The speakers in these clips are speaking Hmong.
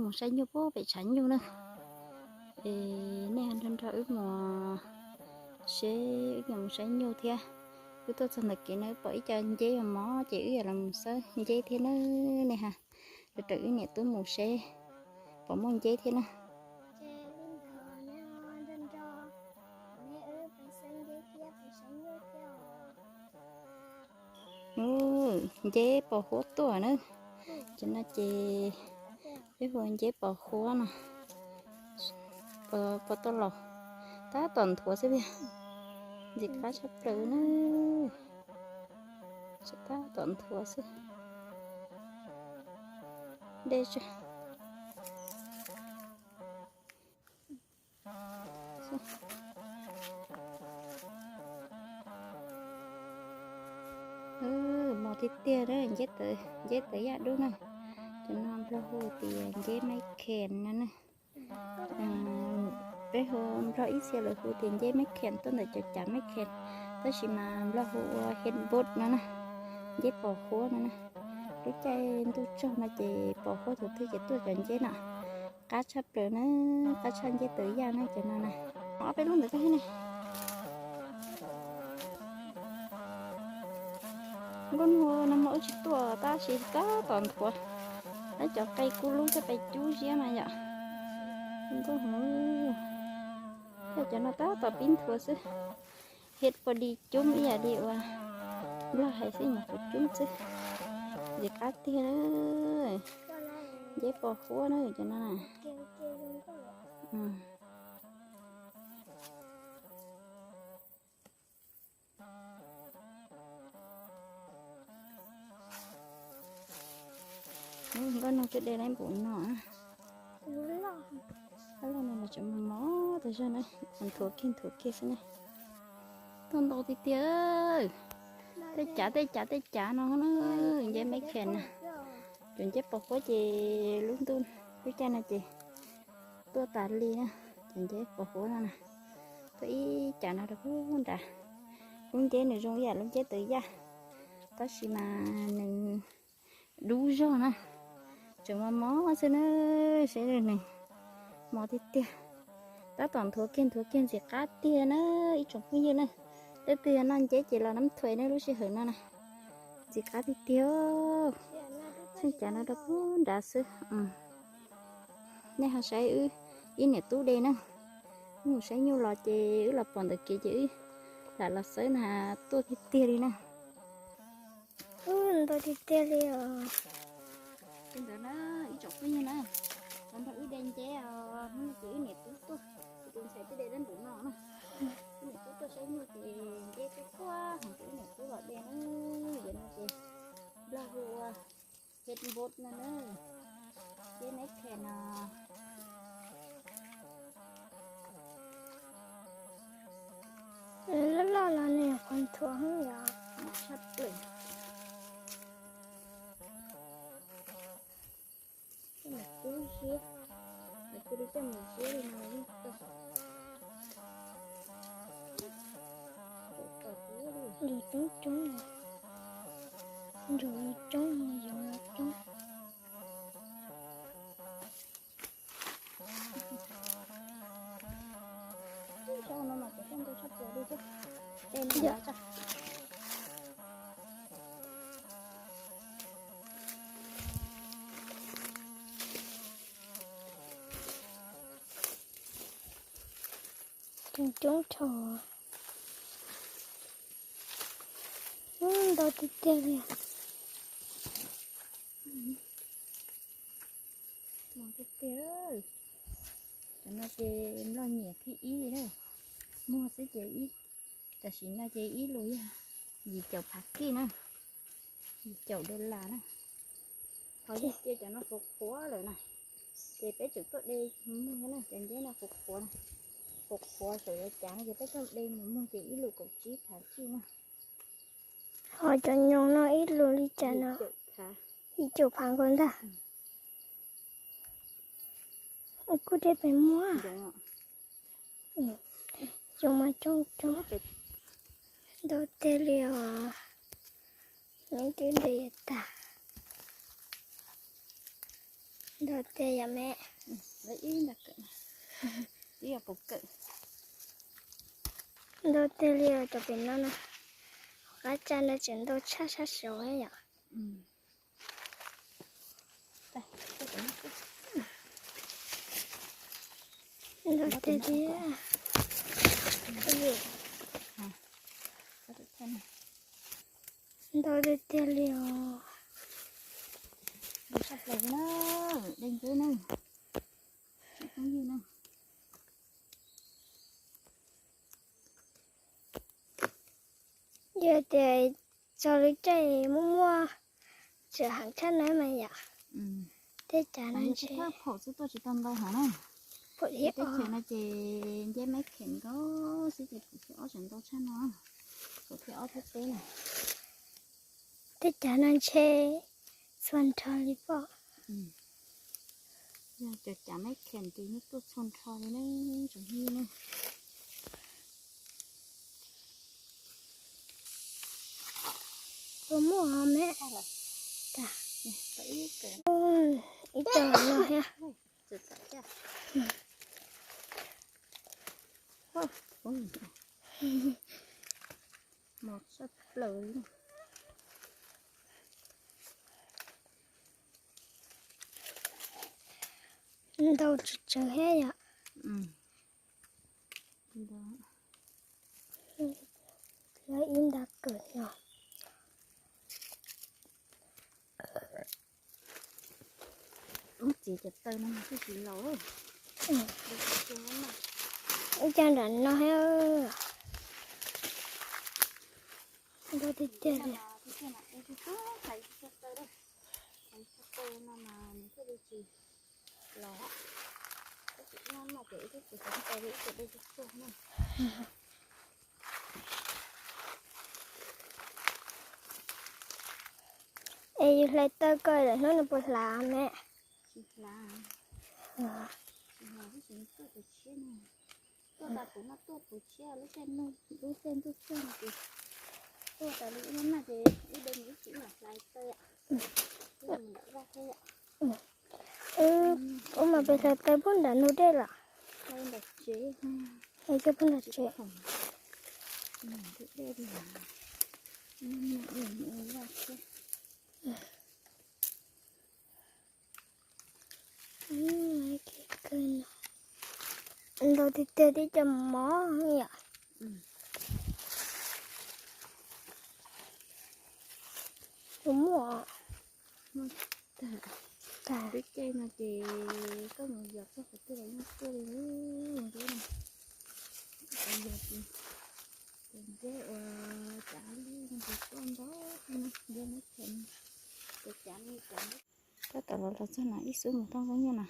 Mus saib nyuj puag pem tshav nyuj na. Es nej nrog nrog wb mus seb, wb mus saib nyuj thiab. Wb tuaj txog ntawm kev no wb pom ib co nceb mos mos ces wb yuav los mus xawb nceb thiab na. Nej ha, raws wb niam tub mus seb puas muaj nceb thiab na. Nceb pos huab tuaj na. Cov no ces peb hu nceb pos huab no. Pos tuaj los tab tom nthuav xwb tiag. Ntxim qab tshaj plaws na. Tab tom nthuav xwb. Dej tsag. Mos tiag tiag, nceb tawv yaj dub na. Cov no Nplog hu tias nceb maib khen no na. Peb hu, Nplog ib txhia lawv hu tias nceb maib khen tuaj ntawm cov cav maib khen, tab sis mas Nplog hu ua headbutt no na. Nceb pos huab no na. Lub caij ntuj tsaug no ces pos huab tus twg ces tuaj cov nceb no. Qab tshaj plaws na, qab tshaj nceb tawv yaj na cov no na. Ob peb lub ntawd koj ne. Nkauj Hnub no mas wb tsis tuaj tab sis tab tom nthuav. Tab cov qe kub lub coj pes cub ziab mas yom. Nkauj Hnub, cov no tab tom pib nthuav xwb. Head body coob ib yam li uas Nplog hais xwb, nyuam qhuav coob xwb. Ntxim qab tiag na. Nceb pos huab na cov no na. Nkauj Hnub twb de lawm npaum no. Lub loj no mas tseem mos mos tas zog na, nthuav kiag nthuav kiag xwb na. Tuaj ntau tiag tiag. Tej cav tej cav tej cav no na, nceb maib khen na. Cov nceb pos huab ces lub ntuj lub caij no ces tuaj tas li na. Cov nceb pos huab no na, tuaj ib cav no rau puag nrad. Lub nceb nws zoo ib yam lub nceb tawv yaj, tab sis mas nws dub zog na, tseem mos mos xwb na. Seb nws mos tiag tiag. Tab tom nthuav kiag nthuav kiag ntxim qab tiag na ib tsoom phooj ywg na. Leej twg yog noj nceb ces los nab thuais na lub sij hawm no na. Ntxim qab tiag tiag. Xeej cav no rau puag nrad xwb. Nej ho saib wb ib niam tub de na. Wb mus saib nyuj los ces wb los pom ntawm kev ces wb lam los xawb na, tuaj tiag tiag li na. Ntau tiag tiag li os. Li ntawd na, ib tsoom phooj ywg na, los nrog wb de nceb os. Hnub no ces wb niam tub tuaj, tus ntxhais twb de dab npaum no na. Wb niam tub tuaj saib nyuj ces nceb tuaj tuaj heev ces wb niam tub los de na. Yog no ces Nplog hu ua headbutt no na, nceb maib khen no. Loj loj los nws qhuav nthuav heev yom. Tshaj plaws. Mus kub ziab, cia li coj mus ziab li no yeej tau. Ntsuav coob coob, ntsuav coob, yoov coob. Ub, no mas kuv coj ntau tshaj plaws li thiab. Ej, no mas tso. Coob coob thaum ntau tiag tiag li. Mos tiag tiag. Cov no ces nploj nyiam thib ib li na. Muag xwb ces ib, tam sim no ces ib lus yog yim caum phav kij na, yim caum dollar na. Qhov yog cia cov no qhuav qhuav lawm na, ces peb tseem tuaj de mus muag na, cov nceb no qhuav qhuav, qhuav qhuav tseem yuav cav no ces peb tuaj de mus muag ces ib lus kaum tsib phav kij na. Ho cov nyoos no ib lus li cas no? Yim caum phav nkaus ntag. Kuj de pem muag. Yoov mas coob coob ntau tiag li os. Neb twb de tag. Ntau tiag yom me. Ib ntau kawm, ib yog puv kawm. Ntau tiag li os, cov pem no na. Qab tsaj no tseem ntau tshaj sab saud yom. Ntau tiag tiag. Ntau tiag tiag li os. Ntau tshaj plaws na, dej ntub na, tsoom phooj ywg na. Yog tias txog lub caij muaj muaj tseem heev tshaj na mas yom. Tej cav no ntshe phaum xwb tuaj tsis tau ntau heev na. Phaum thiab teb chaws no ces nce Maiv Kheem nkaus xwb ces phaum thib ob tseem ntau tshaj no. Phaum thib ob thib peb na. Tej cav no ntshe txhua nrho li pom. Yog cov cav Maiv Kheem ces yeej tuaj txhua nrho li ne, tsoom phooj ywg ne. Puas muaj me? Ib co no thiab. Mos tshaj plaws li. Ntau tsawv tsawv thiab yom. Lawv ib nta kawm no. Ub, txiv cov taw no twb tsis laus. Ib co nram no thiab. Ntau tiag tiag li. Es yus hlais taw ko lawm hnub no puas hlav me? Tsis hlav. Tsis hlav, tsis hlav, tsis hlav, tsis hlav. Tuaj tas kuv no tuaj kuv tshiab lub caij ntuj, lub caij ntuj txog no ces tuaj tas li ib lub nag ces ib de mus ib chim mam hlais taw yom. Ib de mus nram vaj thiab yom. Ub, mas peb hlais taw pub nram nug dej los? Hlais nram tsev. Hlais taw pub nram tsev. Ntau tiag tiag tib co mov yom. Puas muaj? Tag. Lub caij no ces koj mus yos txog qhov twg los yeej tuaj li lub ntawd no. Yog ces tus ntses uas cav lij no ces tuaj ntau no, ntses muab them, tus cav li cav. Tab tom los los txog no ib xub mus toj nqeeb nyob no.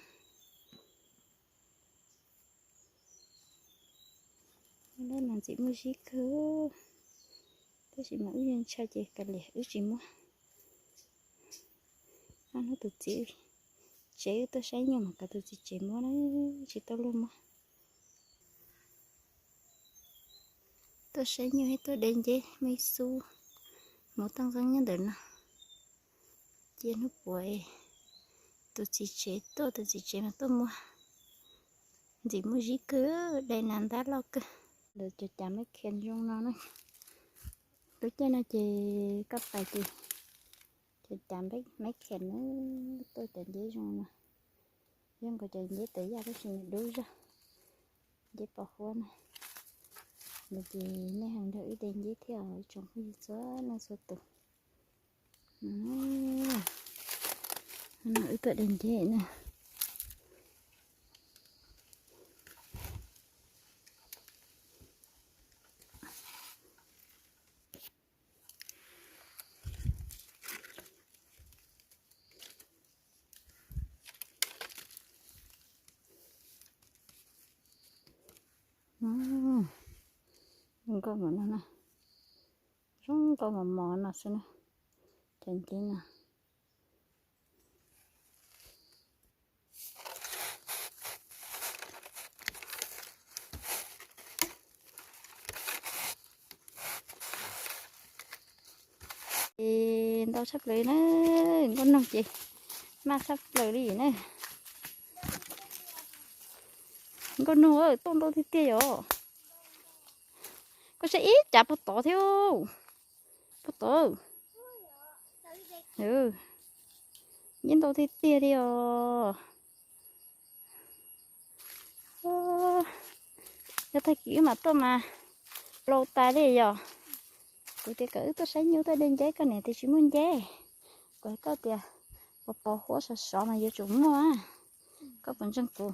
Lub no ntxim muaj zib kawg, tab sis mas wb yeej ntshai ces kav liam wb tsis muab. Hnub tus txiv tsev wb tuaj saib nyuj mas kom tus txiv tsev muab na, tsis tau luag muab. Tuaj saib nyuj thiab tuaj de nceb me xub mus toj nqeeb nyob ntawm no. Cia hnub puav tus txiv tsev tuaj, tus txiv tsev mas tuaj muab. Ntxim muaj zib kawg, dai nas ntab loj kawg. Lawv cov cav maiv khees zoo no na. Lub caij no ces koj pais ces cov cav maiv khees na, tuaj cov nceb zoo no. Yog nkaus cov nceb tawv yaj tab sis nws dub zog, nceb pos huab na. Nws ces nej heev nrog wb de nceb thiab os ib tsoom phooj ywg txhua leej txhua tus. No wb tuaj de nceb na. Zoo nkauj mos no na, zoo nkauj mos mos no xwb na, cov nceb no. Ces ntau tshaj plaws na, nkauj noog ces maj tshaj plaws li na. Nkauj Noog, tuaj ntau tiag tiag yom. Koj saib ib cav puag tod thiab. Puag tod. Nceb ntau tiag tiag li os. Yog tag kis wb mam tuaj mas laus tas li yom. Kuv tias kom wb tuaj saib nyuj tuaj de nceb, koj niam tias tsis muaj nceb. Kuv hais koj tias pos pos huab sov sov mas yuav tsum muaj. Koj puas ntseeg kuv?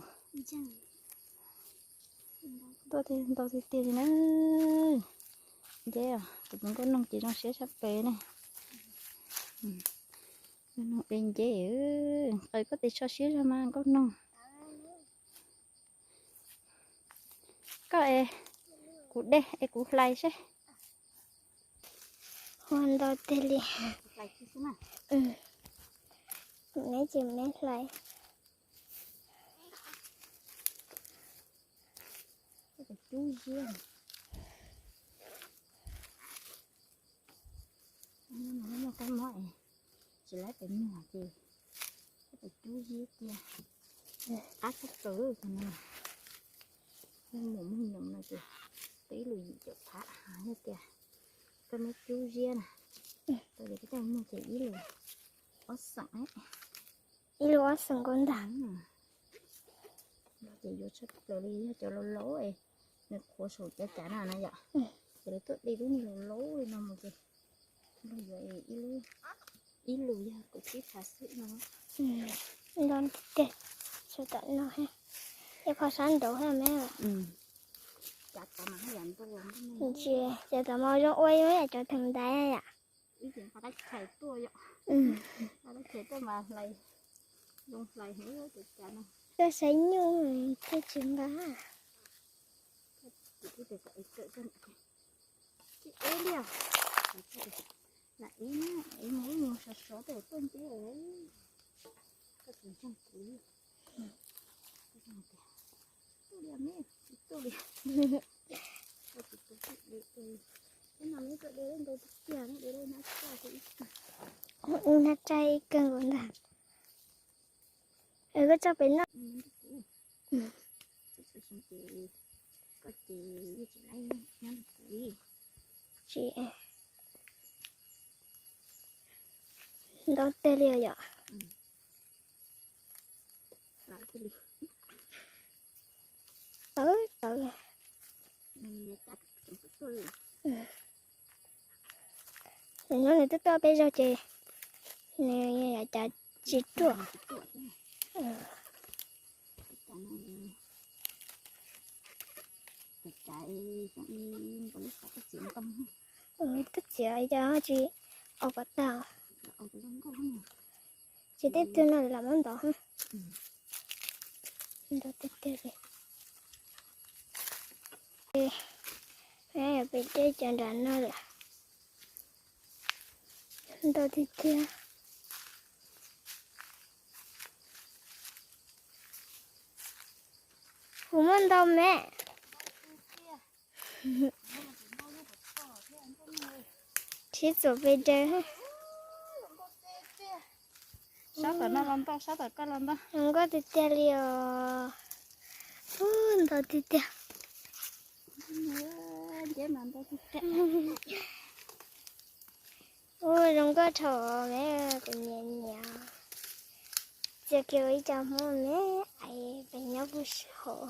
Tuaj ntau tiag tiag li na. Nceb os, kuv tus Nkauj Noog ces zoo siab tshaj plaws ne. Nkauj Noog de nceb, qw koj tes tsho siab zog mas Nkauj Noog. Koj es kuv de es kuv hlais seb. Ua ntau tiag li. Neb ces neb hlais. Cub ziab. Muaj kab mob es tsis laib pem muag ces cub ziab cia. Qab tshaj plaws no. Muaj muag nyoos no ces peb ib lus yim caum phav hais tias koj muab cub ziab na. Tau tias koj coj muag ces ib lus ob xeem, ib lus ob xeem nkaus ntag. Ces yuav tshaj plaws li yog cov laus laus es nws qhuav saum cov cav no na yom. Ces lawv tuaj de lub niag laus laus li no mus ces luag yuav ib lus, ib lus yog kaum tsib phav xwb no. Ntau tiag, sawv tom no, ib qho sab nraud thiab me. Cav tom mas yam ntuj, tsis, cav tom mas zoo ua ib yam cov theem ntaiv yom. Ib ces nqa dab chais tuaj yom. Nqa dab chais tuaj mas hlais, zoo hlais heev cov cav no. Tuaj saib nyuj thiaj tsis nqa. Ib tes kom es kawm koj niam. Ib liaj. Lam ib na, es mus ib mus sov sov tej tuaj nceb. Koj tsis ntseeg kuv li. Tuaj li me, tsis tuaj li. Koj tsis tuaj li, ib no me koj de ntau tiag tiag, de hnab tsaj ib kawg. Hnab tsaj ib kawg nkaus ntag. Koj tso pem no. Tsis ntau teg li yom. Tawv tawv. Nws nyob nws twb tuaj peb zaug ces nws cas tsis ruaj. Twb txiav cas tsis aus kom tag. Ces tej tug no lam muab ntov. Ntau tiag tiag li. Peb dej cov nram no lawm. Ntau tiag tiag. Kuv muaj ntau me. Sib txuam pes daws. Sab tom no los ntau, sab tom koj los ntau. Zoo nkauj tiag tiag li os. Ntau tiag tiag. Nceb mas ntau tiag tiag. Ua zoo nkauj dhau me, kuv nyiam nyiam. Txia kiag ua ib co hmoob me, ais pes nyob puag saum.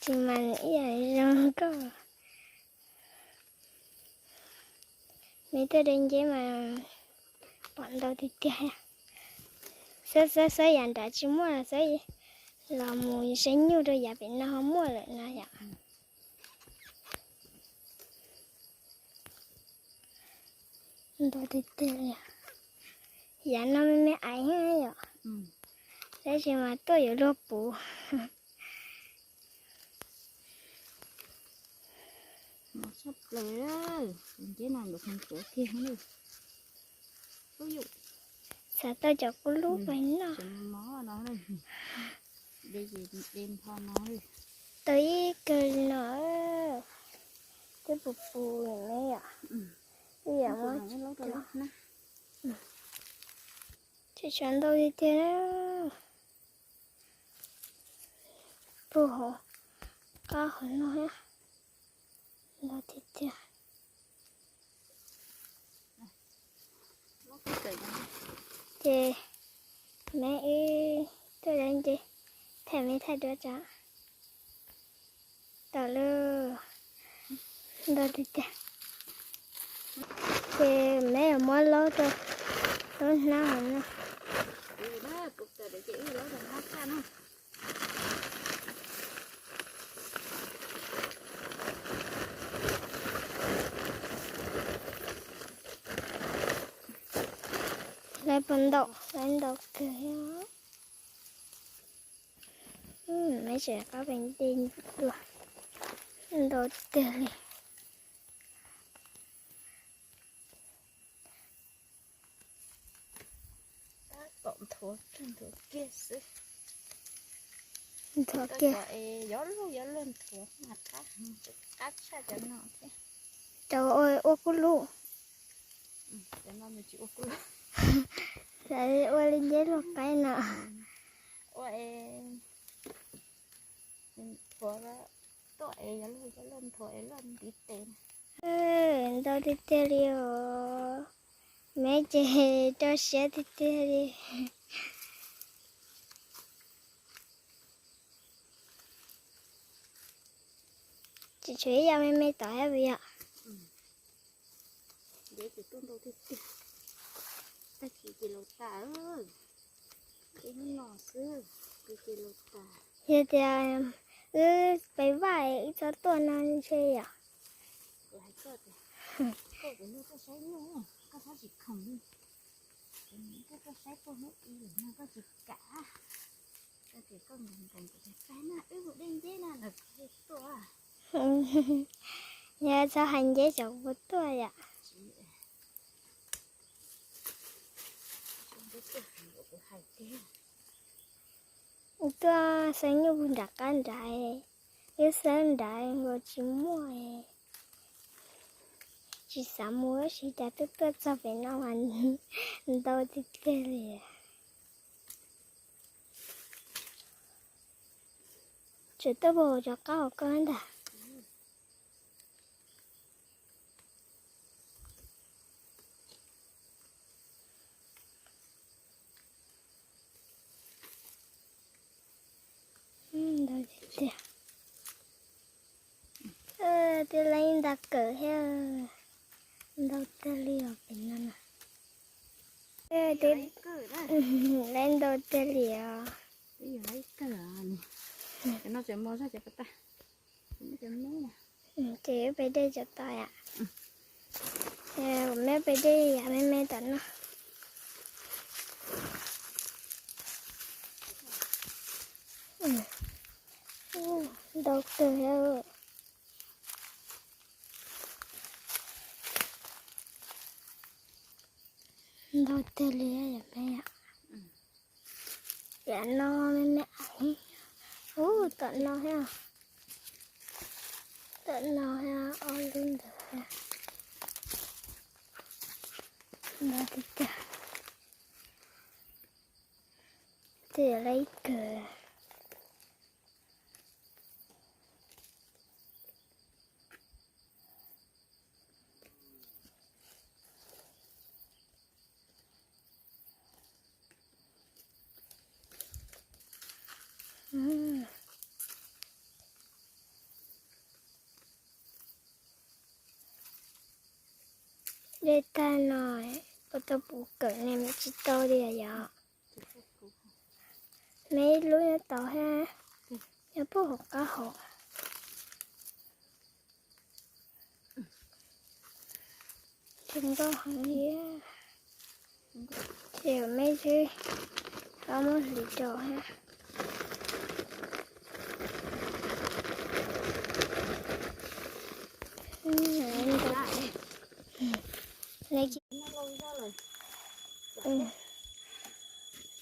Tsis mas ib yam zoo nkauj. Nws tuaj de nceb mas pom ntau tiag tiag. Xab xab xab yam nrad tsis muaj los xab los mus saib nyuj rau yav pem no ho muaj lawm no yom. Ntau tiag tiag li. Yav no me me ais yom. Tab sis mas tuaj yuav luag puv. Mos tshaj plaws, tus nceb no yuav kheev tuav kiag li. Xav tau cov kub lub pais noj. Mos no, de ces de npho no. Tau ib kawg no, twb puv puv me yom. Ib yam muab tsis tshav ntau tiag tiag. puag hauv qab hauv no thiab. Ntau tiag tiag. Ces me wb tuaj lawm ces thaij me thaij dua tso. Tau lawm, ntau tiag tiag. Ces me yuav muab laub rau lub hnab no. Lawv puas ntau, lawv ntau kawg thiab. Me tseem qab pes de dua, ntau tiag li. Tom nthuav kiag nthuav kiag xwb. Nthuav kiag. Yuav luag yuav luag nthuav mas qab, qab tshaj cov no thiab. Cov ua kub lub. Cov no nws tsis ua kub lub. Ua li nceb luag qaib no. Ua es nthuav tuaj es yuav luag yuav luag nthuav es luag ntiv tes. Ntau tiag tiag li os. Me ces rau siab tiag tiag li. Tsis tshuav ib yam me me tod thiab puas yog? Ntev ces tuaj ntau tiag tiag. Tag kis ces laus tas, ib hnub no xwb, kis ces laus tas. Yog tias wb pes vaj wb txhob tuaj no ntshe yom. Kuv hais koj tias, koj kuv nrog koj saib nyuj, koj txhob tsis khoom li. Kuv nrog koj saib puag hnub ib lawm no koj tsis kam. Koj tias koj nkees nkees kuv tias pab na wb mus de nceb na los kuv thiaj tuaj. Yog txhob hais nceb tsam kuv tuaj yom. Tuaj xeeb nyuj puag nram qab nrad, wb xeeb nrad nkaus tsis muaj, tsis xav mus tab sis cas twb tuaj txog pem no mas ntau tiag tiag li. Tseem tuaj puag hauv cov qab hauv ko ntag. Ntau tiag tiag. Twb lawv ib nta kawm thiab. Ntau tiag li os pem no na. Lawv ntau tiag li os. Ces wb pem dej cov tod yom. Me pem dej yam me me tom no. Ntau kawg. Ntau tiag li yam me yom. Yam no me me. Ub, tom no thiab. Tom no thiab ob lub ntawd thiab. Ntau tiag tiag. Twb yog lawv ib kawm. Dej tag no, puas tau puv kawm ne, tsis tau li yom. Me ib lub nyob tod thiab, nyob puag hauv qab hauv. Zoo nkauj heev li. Ces me xwb, ho muab hliv rau thiab.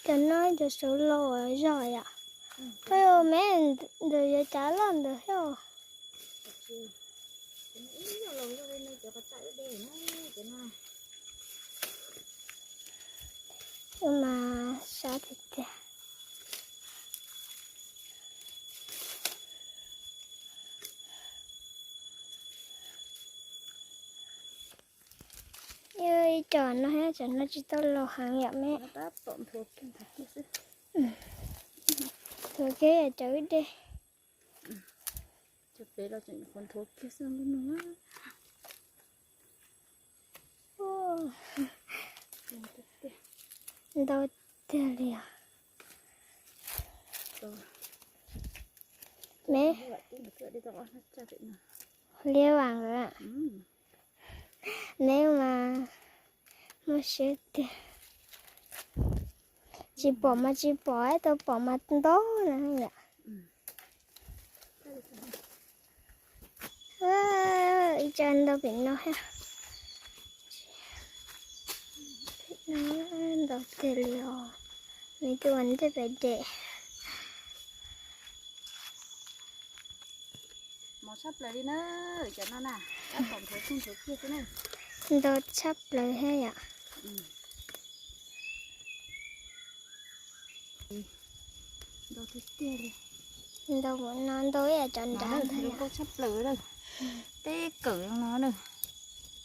Cov no cov saud laus zog yom. Peb ua me ntawd yuav cav loj ntawd thiab. Ua mas sab tiag tiag. Cov no thiab, cov no tsis tau laus heev yom me. Thuav kiag cov wb de. Cov pem los tseem qhuav nthuav kiag xwb no. Ntau tiag li os. Me liab vas nkawd, neb mas muaj siab tiag. Tsis pom mas tsis pom, tau pom mas ntau na yom. Ib co ntau pem no thiab. Ntau tiag li os. Me tub ua ntej pem dej. Mos tshaj plaws li na, cov no na, tab tom nthuav kiag nthuav kiag xwb na. Ntau tshaj plaws thiab yom. Ntau tiag tiag li. Ntau no ntau ib yam cov nrad ntag. Zoo nkauj tshaj plaws lawm. Teb kawm no na.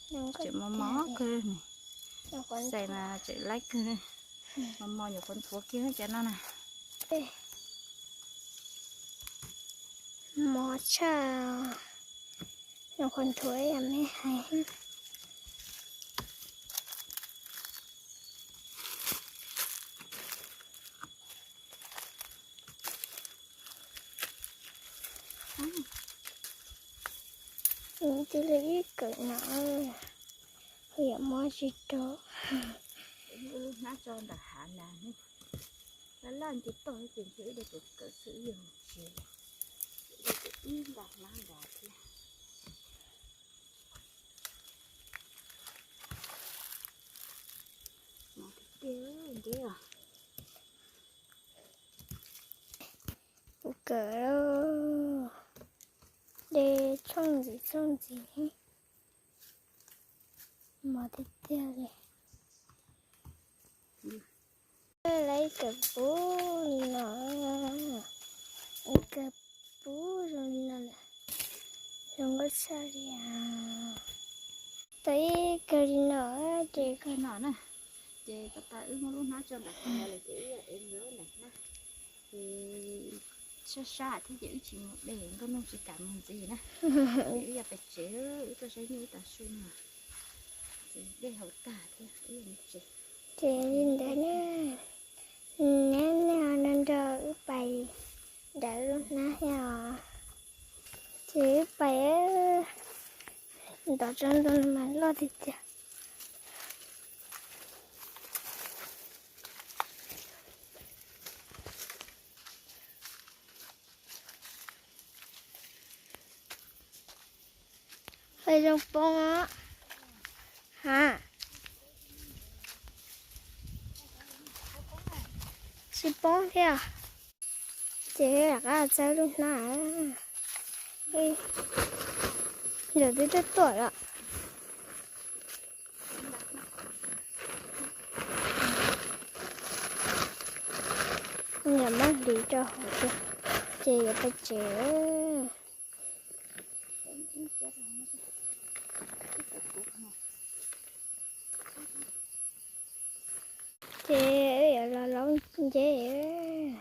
Tseem mos mos kawg. Xais mas tseem laib kawg na. Mos mos nyuam qhuav nthuav kiag cov no na. Mos tshaj, nyuam qhuav nthuav yam me hais. Ntxim li ib kawm no, yam mob tsis rau. Lub hnab tso ntawm hav na, laj laj nce toj ces ntshe wb de kawm kawm xwb wb yog mus tsev, ib nta hnab nrad thiab. Mos tiag tiag nti os. Kuv kawm de tshooj ntxiv tshooj ntxiv, mos tiag tiag li. Lawv kawm puv li no, kawm puv zoo li no lawm, zoo nkauj tshaj li. Tau ib kawm li no ces kawm no na, ces tas tas wb muab lub hnab tso nram qab lawm ces wb ev mus lub nram hnab. Ces sab sab thiab ces wb tsis mus de, nkauj nuj tsis kam mus ntxiv na. Ces wb yuav pais tsev, wb tuaj saib nyuj ib tav su no. Ces dej haus tag thiab wb yuav mus tsev. Ces li ntawd na, neb nrog wb pais dawm lub hnab thiab os. Ces wb pais ntov tsob ntoo no mas loj tiag tiag. Qhov zoo poob os. Ha, tsis poob thiab. Ces rov qab txawb lub hnab. Ntawm twb tuaj tuaj lawm. Yog muab hliv rau hauv tiag, ces yuav pais tsev. Ces yuav los laub nceb.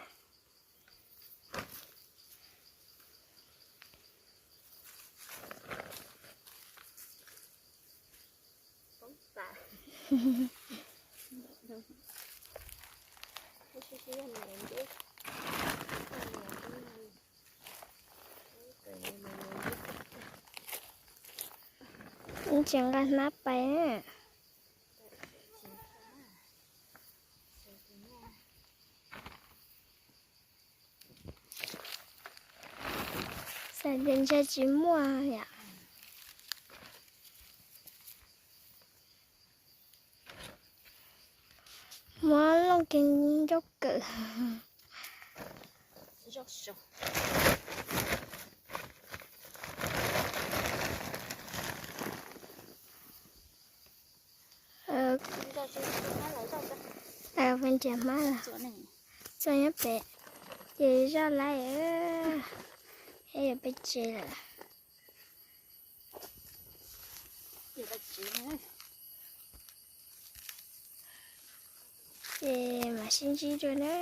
Tsis nqa hnab pais. Xav tias ntshe tsis muaj yom. Muab looj kiag ncauj kawm. Pab nrhiav hmab los txua nyob pem, ces zoj laib, es yuav peb tsev lawm. Ces mam sib ntsib dua na.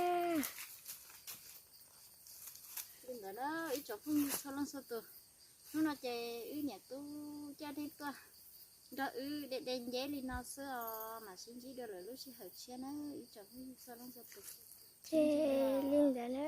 Li ntawd na ib tsoom phooj ywg txhua leej txhua tus, hnub no ces wb niam tub coj nej tuaj nrog wb de de nceb li no xwb os, mam sib ntsib dua lwm lub sij hawm tshiab na ib tsoom phooj ywg txhua leej txhua tus. Ces li ntawd na.